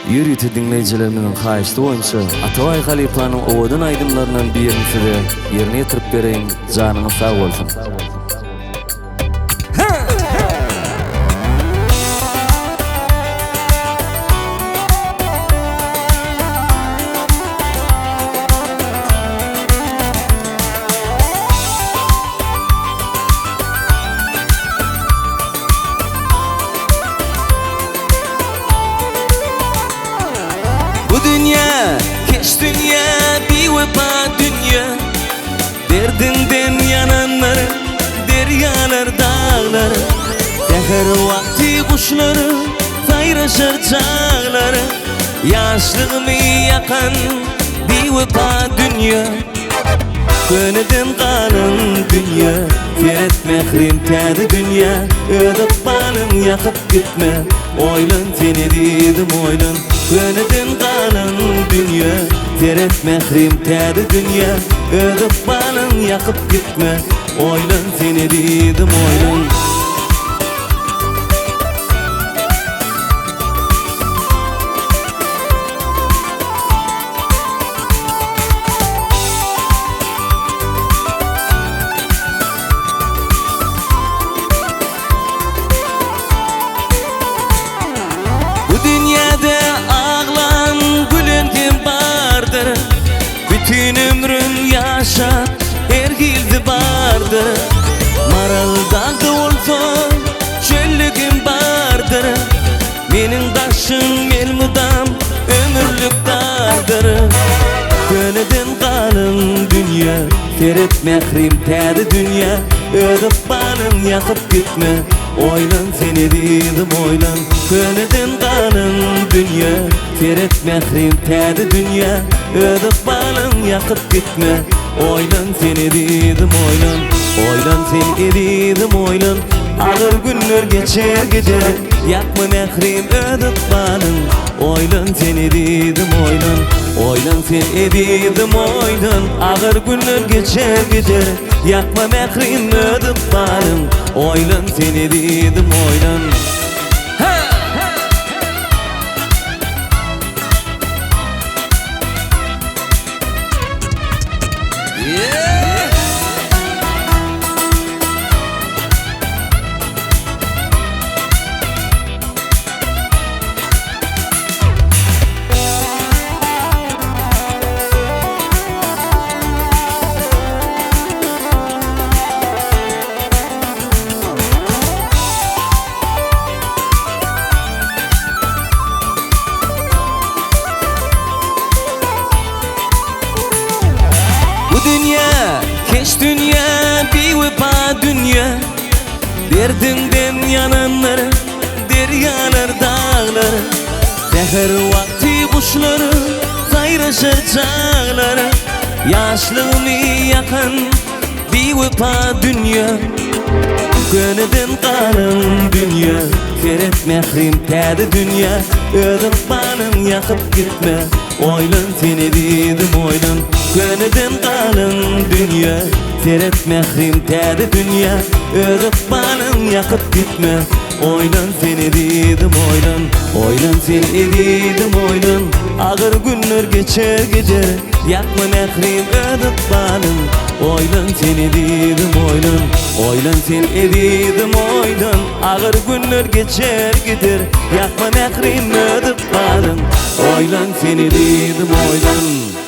Ýörite diňleýjilerimiziň haýyşty boýunça Atabaý halypanyň owadan aýdymlaryndan birini size ýerine ýetirip bereýin, janyňyz sag bolsun. Bu dünýä, keş dünýä, biwepa dünýä Derdinden ýananlar, derýalar, daglar Säher wagty guşlar, saýraşar çaglar Ýaşlygymy ýakan biwepa dünýä Köneden galan dünýä Seret mährim täze dünýä Öz ykbalyň ýakyp gitme Oýlan sen ezizim oýlan Köneden galan dünýä Seret mährim täze dünýä Öz ykbalyň ýakyp gitme Oýlan sen ezizim oýlan. Bu dünýäde aglan gülen hem bardyr Bütün ömrün ýaşap her hildi bardyr Maral dagda bolsa çöllük hem bardyr Meniň daşym elmydam ömürlik dardyr Köneden galan dünýä Seret mährim täze dünýä Öz ykbalyň ýakyp gitme Oýlan sen ezizim oýlan Köneden galan dünýä Seret mährim täze dünýä Öz ykbalyň ýakyp gitme Oýlan sen ezizim oýlan Oýlan sen ezizim oýlan Agyr günler geçer gider Ýakma mährim öz ykbalyň Oýlan sen ezizim oýlan Oýlan sen ezizim oýlan Agyr günler geçer gider Ýakma mährim öz ykbalyň Oýlan sen ezizim oýlan Bu dünýä, keş dünýä, biwepa dünýä Derdiňden ýananlar, derýalar, daglar Säher wagty guşlar, saýraşar çaglar Ýaşlygymy ýakan Biwepa dünýä, köneden galan dünýä, Seret mährim täze dünýä, Öz ykbalyň ýakyp gitme, Oýlan sen ezizim oýlan. Köneden galan dünýä, Seret mährim täze dünýä, Öz ykbalyň ýakyp gitme, Oýlan sen ezizim oýlan. Oýlan sen ezizim oýlan, Agyr günler geçer gider, Ýakma mährim öz ykbalyň Oýlan sen ezizim oýlan Oýlan sen ezizim oýlan Agyr günler geçer gider Ýakma mährim öz ykbalyň Oýlan sen ezizim oýlan.